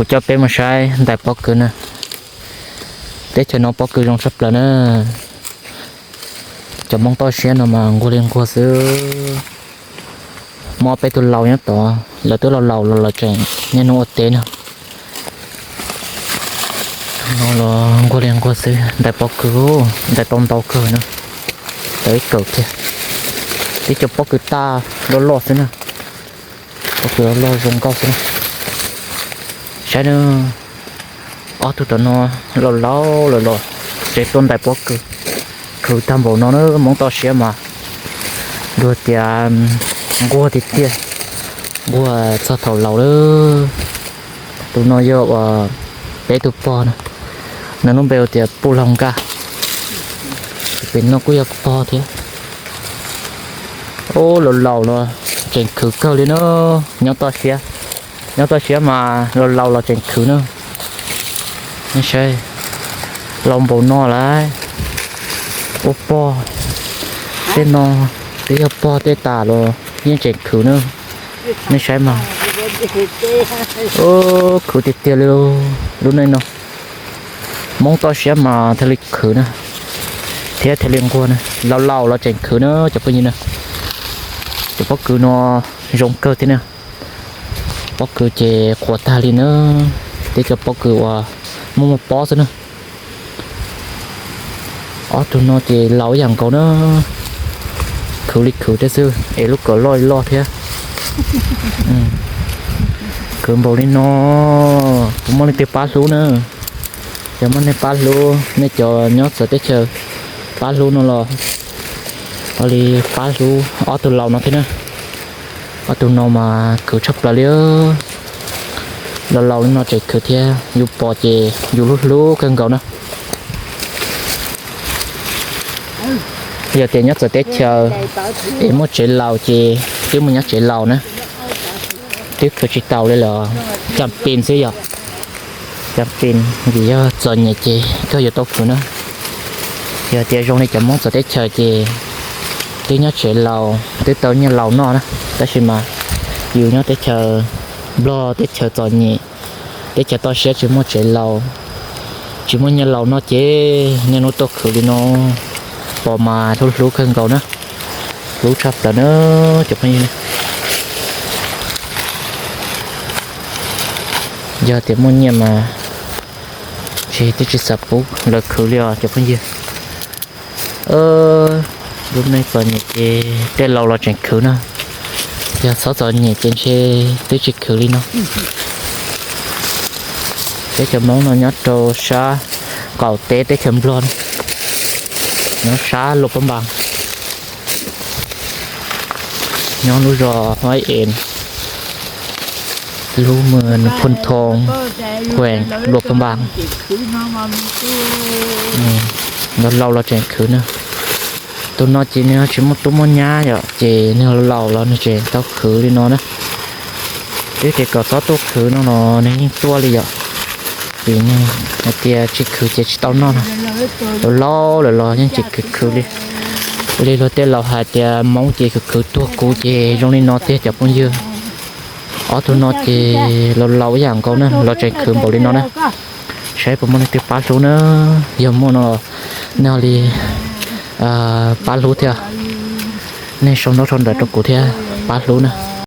Kuv coj peb mus saib ntais pob kws na. Teb chaws no pob kws zoo tshaj plaws na. Cov Hmoob toj siab no mas nquag li nquag xwb. Muaj peb tug laus nyob tod, lawv twb laus laus los lawv tseem niaj hnub ua teb na. No los nquag li nquag xwb, ntais pob kws, ntais tau ntau kawg na. Tau ib kawm kiag. Tib co pob kws taj loj loj xwb na. Pob kws loj loj zoo nkauj xwb na. Saib na, ob tug tom no laus laus lawm los tseem tuaj ntais pob kws, khwv tag npaum no na. Hmoob toj siab mas luag tias nquag tiag tiag, nquag txog thaum laus lawm. Tus no yog uas peb tug pog na, nws lub npe hu tias Puj Laug Nkaj. Pem no kuj yog pog thiab. Ub, laus laus los tseem khwv kawg li na. Nyob toj siab, nyob toj siab mas laus laus los tseem khwv na. Nej saib, laus npaum no lawm, ua pog, tej no twb yog pog tej tas los yeej tseem khwv na. Nej saib mas, khwv tiag tiag li lub neej no. Hmoob toj siab mas thiaj li khwv na, thiab thiaj li nquag na. Laus laus los tseem khwv na cov phooj ywg na. Cov pob kws no zoo kawg thiab na. Pob kws ces qhuav tag li na. Tib co pob kws uas muaj muaj pob xwb na. Ob tug no ces laus ib yam nkaus na. Khwv li khwv thiab xwb es lub kawm loj li loj thiab. Khwv npaum li no, puas muaj leej twg pab hlub na? Yog muaj nej pab hlub, nej cov nyob txawv teb chaws pab hlub no los ua li pab hlub ob tug laus no thiab na. Ob tug no mas khwv tshaj plaws li. Laus laus li no tseem khwv thiab, yus pom ces yus hlub hlub kawg nkaus na. Yog tias nyob txawv teb chaws es muaj tsev laus ces twb mus nyob tsev laus na, twb khwv tsis taus li lawm, cam pes xwb yom. Cam pes vim yog txom nyem ces kawg yuav tau khwv na. Yog tias zoo li cov Hmoob txawv teb chaws ces twb nyob tsev laus twb tau nyiaj laus noj na, tab sis mas yus nyob teb chaws Nplog teb chaws txom nyem, teb chaws toj siab tsis muaj tsev laus, tsis muaj nyiaj laus noj ces niaj hnub tuaj khwv li no, pom mas hlub hlub kawg nkaus na, hlub tshaj plaws na cov phooj ywg. Yog tias muaj nyiaj mas tsis, twb tsis xav pub lawv khwv li os cov phooj ywg. Lub neej txom nyem ces tej laus los tseem khwv na, yog txhob txom nyem ces ntshe twb tsis khwv li no. Peb cov Hmoob no nyob rau sab qaum teb teb chaws Nplog, nyob sab Luam Phab Npas, nyob lub zos Huab Es, lub mws Phu Thoo, khuees Luam Phab Npas. Laus laus los tseem khwv na. Tus no ces nws tsis muaj tub muaj nyab yom, ces nws laus los nws tseem tau khwv li no na. Twb tias kom txhob tuaj khwv no los nws yeej tuaj li yom, vim nws hais tias tsis khwv ces tsis tau noj na. Laus laus lawm los yeej tsis khwv khwv li. Li luag tej laus hais tias Hmoob ces khwv khwv tuag kuv ces zoo li no tiag cov phooj ywg. Ob tug no ces laus laus ib yam nkaus na los tseem khwv npaum li no na. Saib puas muaj leej twg pab hlub na, yog muaj no nej ho li pab hlub thiab, nej sau ntaub sau ntawv rau kuv thiab pab hlub na.